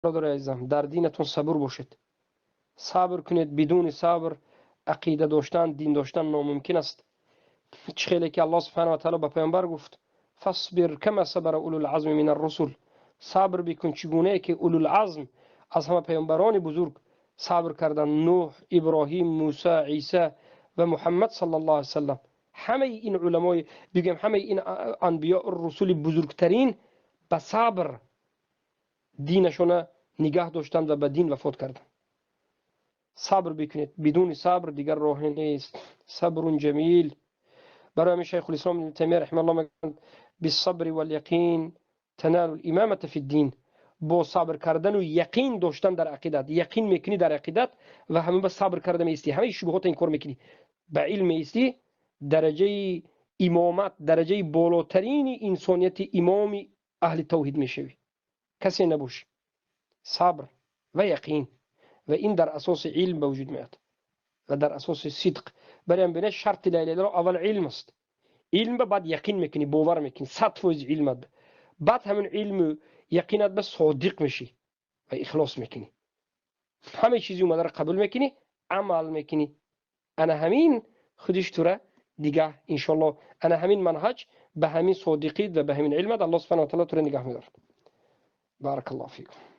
Бародари азизам, дар динатон сабур бошед, сабр кунед. Бидуни сабр ақида доштан, дин доштан номумкин аст. Чӣ хеле ки Аллоҳ субҳана ва таъоло ба паёмбар гуфт: فاصبر كما صبر أولو العزم من الرسل. Сабр бикун, чӣ гунае ки улулазм аз ҳама паёмбарони бузург сабр карданд: Нӯҳ, Иброҳим, Мусо, Исо ва Муҳаммад саллаллоҳу алайҳи васаллам. Ҳамаи ин уламои, бигӯем, ҳамаи ин анбиё, русули бузургтарин ба сабр динашона нигаҳ доштанд ва ба дин вафот карданд. Сабр бикунед, бидуни сабр дигар роҳе нест. صبر جمیل. Барои ҳамин Шайхулислом Ибни Таймия раҳимаҳуллоҳ мегӯянд: بالصبر واليقين تنال الإمامة في الدين. Бо сабр кардану яқин доштан дар ақидат, яқин мекунӣ дар ақидат ва ҳама ба сабр карда меистӣ, ҳамаи шубҳота инкор мекунӣ, ба илм меистӣ, дараҷаи имомат, дараҷаи болотарини инсонияти, имоми аҳли тавҳид мешавӣ, касе набошӣ. Сабр ва яқин, ва ин дар асоси илм ба вуҷуд меояд ва дар асоси сидқ. Барои ҳам бинед, шарти ла илаҳа иллаллоҳ аввал илм аст. Илм ба баъд яқин мекунӣ, бовар мекунӣ 100% илмат, баъд ҳамин илму яқинат ба содиқ мешӣ ва ихлос мекунӣ, ҳамаи чизи омадаро қабул мекунӣ, амал мекунӣ. Ана ҳамин худиш тура дигаҳ, иншоаллоҳ, ана ҳамин манҳаҷ, ба ҳамин содиқӣ ва ба ҳамин илмат Аллоҳ субҳана ва таъоло тура нигаҳ медорад. Баракаллоҳу фикум.